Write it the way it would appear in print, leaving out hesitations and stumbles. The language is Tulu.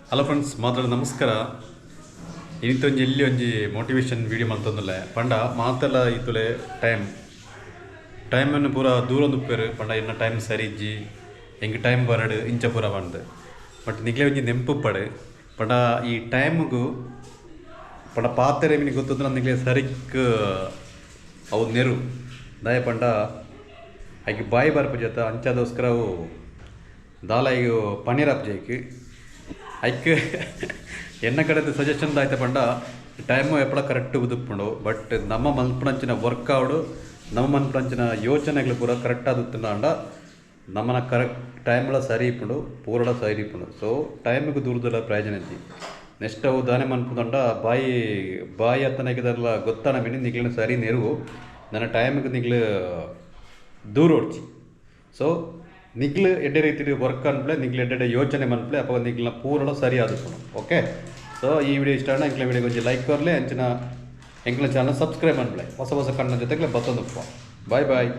ಹಲೋ ಫ್ರೆಂಡ್ಸ್, ಮಾತಾಡ ನಮಸ್ಕಾರ. ಇನಿತೊಂಜಿ ಎಲ್ಲಿ ಒಂಜಿ ಮೋಟಿವೇಶನ್ ವೀಡಿಯೋ ಮಲ್ತೊಂದುಲ್ಲೆ ಪಂಡ ಮಾತೆಲ ಇತ್ತುಲೆ ಟೈಮ್ ಟೈಮನ್ನು ಪೂರ ದೂರೊಂದುಪ್ಪೆರ್. ಪಂಡ ಎನ್ನ ಟೈಮ್ ಸರಿ ಇಜ್ಜಿ, ಎಂಕ್ ಟೈಮ್ ಬರಡ್ ಇಂಚ ಪೂರ ಪಂದ್. ಬಟ್ ನಿಕ್ಲೆ ಒಂಜಿ ನೆಂಪುಪ್ಪಡ್, ಪಂಡ ಈ ಟೈಮ್ಗು ಪಂಡ ಪಾತೆರ ಮಿನಿ ಗೊತ್ತುಂಡ ನಿಕ್ಲೆ ಸರಿಕ್ ಅವು ನೆರು. ದಾಯೆ ಪಂಡ ಐಕ್ ಬಾಯಿ ಬರ್ಪುಜತ, ಅಂಚಾದೋಸ್ಕರ ಅವು ದಾಲ ಐಕ್ ಪನೀರ್ ಆಪುಜಿ ಐಕ್. ಐಕ್ ಎನ್ನ ಕಡೆದ ಸಜೆಷನ್ ದಾಯ್ತ ಪಂಡ ಟೈಮ್ ಎಪ್ಪಡ ಕರೆಕ್ಟ್ ಉದುಪ್ಪುಂಡು. ಬಟ್ ನಮ್ಮ ಮನ್ಪುನಂಚಿನ ವರ್ಕ್ ಆವಡ್, ನಮ್ಮ ಮನ್ಪುನಂಚಿನ ಯೋಚನೆಗಳು ಪೂರ ಕರೆಕ್ಟ್ ಆದುತ್ತುಂಡ ನಮ್ಮನ ಕರೆಕ್ಟ್ ಟೈಮ್ಲ ಸರಿ ಇಪ್ಪುಂಡು, ಪೂರಲ ಸರಿ ಇಪ್ಪುಂಡು. ಸೊ ಟೈಮ್ಗೆ ದೂರದಲ್ಲ ಪ್ರಯೋಜನ ಇಜ್ಜಿ. ನೆಕ್ಸ್ಟ್ ಅವು ದಾನೆ ಮನ್ಪುದಂಡ ಬಾಯಿ ಬಾಯಿ ಅತ್ತನಕ್ಕೆದೆಲ್ಲ ಗೊತ್ತಾನ ಮಿನಿ ನಿಕ್ಲೆನ ಸರಿ ನೆರವು ನನ್ನ ಟೈಮ್ಗೆ ನಿಕ್ಲು ದೂರ ಓಡ್ಚಿ. ಸೊ ನಿಕ್ಲು ಎಡ್ಡೆ ರೀತಿಡ್ ವರ್ಕ್ ಅನ್ಪ್ಲೆ, ನಿಕ್ಲು ಎಡ್ಡೆ ಯೋಚನೆ ಮನ್ಪ್ಲೆ, ಅಪಗ ನಿಕ್ಲ್ನ ಪೂರಲ ಸರಿ ಆದುಪ್ಪುಂಡು. ಓಕೆ, ಸೊ ಈ ವಿಡಿಯೋ ಇಷ್ಟ ಆಂಡ ಎಂಕ್ಲೆ ವಿಡಿಯೋ ಒಂಜಿ ಲೈಕ್ ಕೊರ್ಲೆ, ಅಂಚಿನ ಎಂಕ್ಲೆ ಚಾನಲ್ ಸಬ್ಸ್ಕ್ರೈಬ್ ಮನ್ಪ್ಲೆ. ಹೊಸ ಹೊಸ ಕಣ್ಣ ಜೊತೆಗೆ ಬತ್ತೊಂದುಪ್ಪ. Boy boy.